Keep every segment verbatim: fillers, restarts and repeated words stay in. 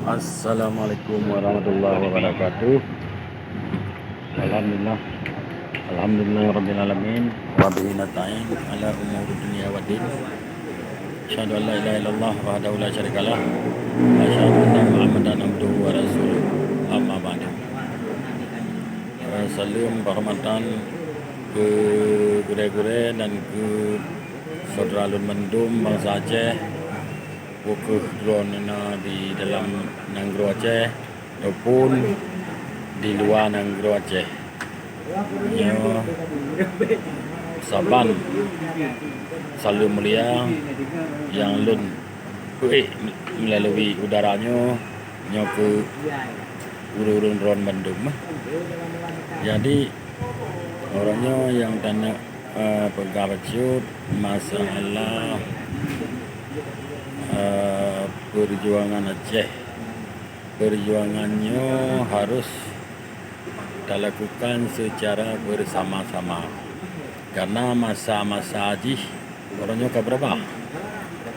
Assalamualaikum warahmatullahi wabarakatuh. Alhamdulillah. Alhamdulillahirabbil alamin. Wa bihi nasta'in ala umuri dunya waddin. Asyhadu an la ilaha illallah wahdahu la syarikalah. Wa asyhadu anna Muhammadan abduhu wa rasuluh. Amma ba'du. Eh, saleuem penghormatan keu gurée-gurée dan keu syedara lôn mandum bansa Aceh, peu kheueh droeneuh na di dalam nanggroe Aceh ataupun di luwa nanggroe Aceh. Nyoe saban saleuem mulia nyang lôn peuék meulalu udara nyoe, nyoe keu ureuëng-ureuëng droen bandum. Jadi, uroe nyoe nyang taneuk, eh, peugah bacut masalah, eh, peujuangan Aceh. Peujuangan nyoe harôh talakukan seucara beusama-sama, kareuna masa-masa jih uroe nyoe ka beurubah.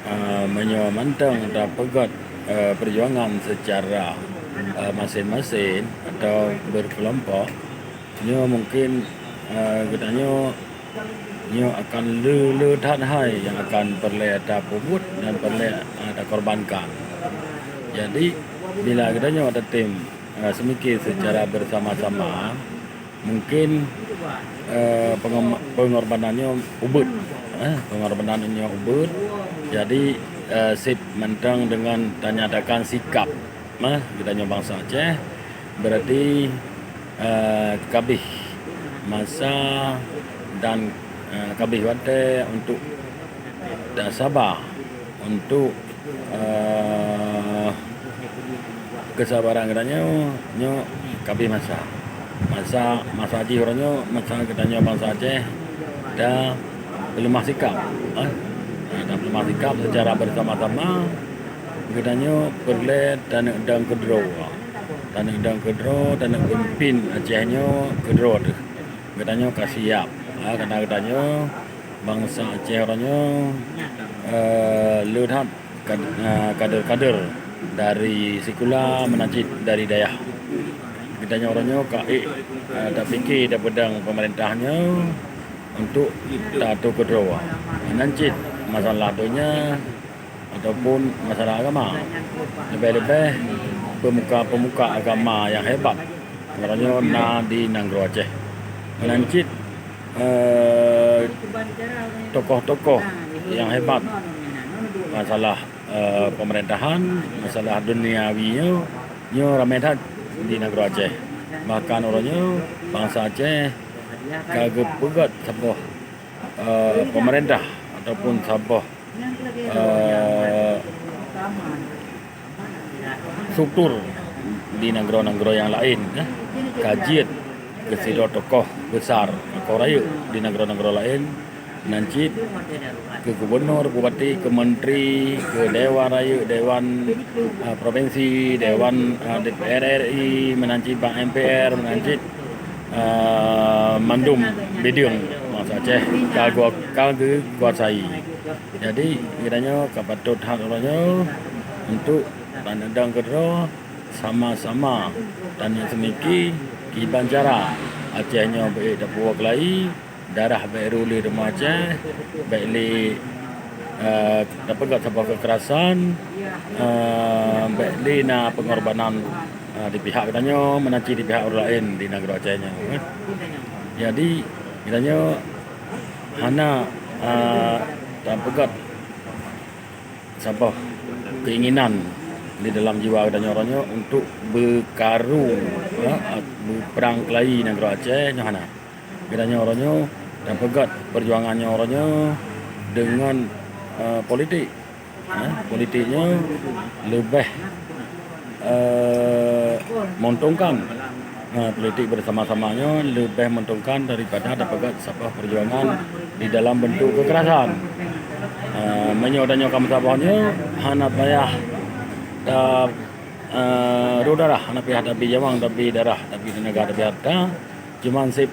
Eh, meunyoe mantong tapeugét, eh, peujuangan seucara, eh, masen-masen atau beukeulompok, nyoe mungken, eh, geutanyoe nyoe akan le-le that hai nyang akan peureulée tapeubuet dan peureulée, eh, takorbankan. Jadi, bila geutanyoe tatem, eh, seumike seucara beusama-sama, mungken, eh, pengem-, pengorbanan nyoe ubit, eh, pengorbanan nyoe ubit. Jadi, eh, seb mantong deungon tanyatakan sikap, eh, geutanyoe bansa Aceh, berarti, eh, kabeh masa dan, eh, kabeh watée untuk tasaba untuk, eh, keusabaran geutanyoe nyoe kabeh masa. Masa, masa jih uroe nyoe, masa geutanyoe bansa Aceh tapeuleumah sikap, eh. Tapeuleumah sikap seucara beusama-sama, geutanyoe peureulée taneuk dong keudroe. Taneuk dong keudroe, taneuk pimpin Aceh nyoe keudroe teuh. Geutanyoe ka siap, eh, kareuna geutanyoe bansa Aceh uroe nyoe, eh, le that kad-, eh, kader-kader dari sikula meunan cit dari dayah. Geutanyoe uroe nyoe ka ék, eh, tapike tapeudong peumeurintah nyoe untuk tatu keudroe. Meunan cit masalah donya ataupun masalah agama. Leubeh-leubeh peumuka-peumuka agama nyang hebat uroe nyoe na di nanggroe Aceh. Meunan cit, eh, tokoh-tokoh nyang hebat masalah, eh, peumeurintah, masalah duniawi nyoe, nyoe ramé that di nanggroe Aceh. Bahkan uroe nyoe bansa Aceh ka geupeugét saboh, eh, peumeurintah ataupun saboh, eh, struktur di nanggroe-nanggroe nyang laén, eh, ka jeuet keu sidroe tokoh beusar, tokoh rayeuk di nanggroe-nanggroe laén, meunan cit keu gubunur, bupati, keu menteri, keu dewan rayeuk, dewan, eh, provinsi, dewan, eh, D P R R I, meunan cit bak M P R, meunan cit, eh, mandum bideueng bansa Aceh ka geu-, ka geukuasai. Jadi, geutanyoe ka patot that uroe nyoe untuk taneuk dong keudroe, sama-sama taneuk seumiki kiban cara Aceh nyoe beu tapeuwoe keulayi, darah bék rôh lé rumoh Aceh, bék lé, eh, tapeugét saboh keukerasan, eh, bék lé na peungorbanan, eh, di pihak geutanyoe, meunan cit di pihak ureuëng laén di nanggroe Aceh nyoe, kan. Jadi, geutanyoe hana, eh, tapeugét saboh keinginan di dalam jiwa geutanyoe uroe nyoe untuk beukaru, eh, beuprang keulayi nanggroe Aceh nyoe hana. Geutanyoe uroe nyoe tapeugét peujuangan nyoe uroe nyoe deungon, eh, politik. Eh, politik nyoe leubeh, eh, meuuntungkan. Eh, politik beusama-sama nyoe leubeh meuuntungkan daripada tapeugét saboh peujuangan di dalam beuntuk keukerasan. Eh, meunyoe tanyoe ka meusaboh nyoe, hana payah ta-, eh, rôh darah, hana payah tabi nyawöng, tabi darah, tabi teunaga, tabi hareuta, cuman seb,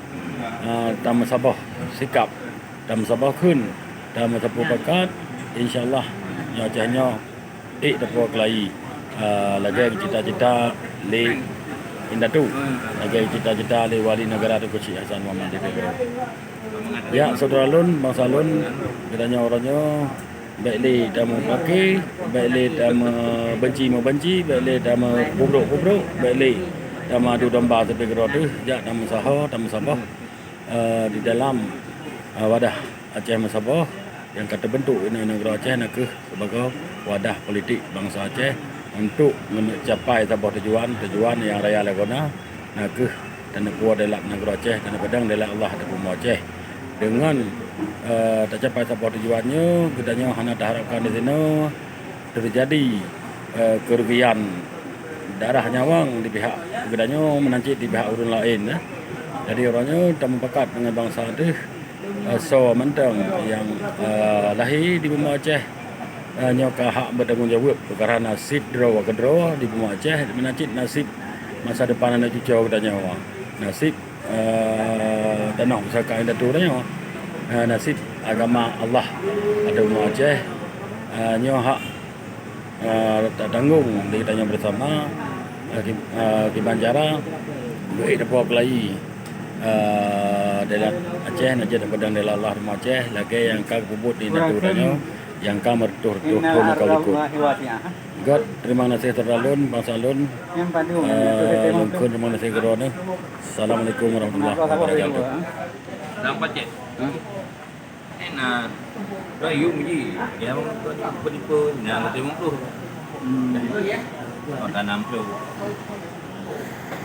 eh, tameusaboh sikap, tameusaboh kheun, tameusaboh pakat, insya Allah nyoe Aceh nyoe Ék teupeu keulayi, eh, lagée cita-cita lé indatu, lagée cita-cita lé Wali Negara Teungku Chik Hasan Muhammad di Teungku. Ya, syedara lôn, bansa lôn, geutanyoe uroe nyoe bék lé tameupaké, bék lé tameubenci-meubenci, bék lé tameupubrok-pubrok, bék lé tameuadu domba, tapi keudroe teuh jak tameusaho, tameusaboh, eh, di dalam, eh, wadah Aceh meusaboh nyang ka teubeuntuk inoe nanggroe Aceh nakeuh sibagoe wadah politik bansa Aceh untuk meucapai saboh tujuan, tujuan nyang raya lagoena nakeuh taneupuwoe deulat nanggroe Aceh, taneupeudong deulat Allah ateueh bumoe Aceh. Deungon, eh, tacapai saboh tujuan nyoe, geutanyoe hana taharapkan di sinoe teujadi, eh, keurugian darah nyawöng di pihak geutanyoe meunan cit di pihak ureuëng laén, eh. Jadi uroe nyoe tameupakat deungon bansa teuh, eh, soe mantong nyang, eh, lahé di bumoe Aceh, eh, nyoe ka hak beutanggong jaweueb peukara naseb droe keudroe di bumoe Aceh, meunan cit naseb masa depan aneuk cucoe geutanyoe. Naseb eh, tanoh pusaka indatu tanyoe, eh, naseb agama Allah ateueh bumoe Aceh, eh, nyoe hak, eh, tatanggong di geutanyoe beusama, eh, ki-, eh, kiban cara geuék teupeu keulayi, eh, deulat Aceh, na jeuet peudong deulat Allah ateueh bumoe Aceh lagée nyang ka geupeubuet di indatu tanyoe nyang ka meureutoh-reutoh thon ka likot. Göt, teurimong gaséh syedara lôn, bansa lôn. Eh, lôn kheun teurimong gaséh keudroe neuh. Assalamualaikum warahmatullahi wabarakatuh. Dalam paket. Enak. Dua yum ji. Dia mau tipe na lima puluh. Hmm. Makan enam puluh.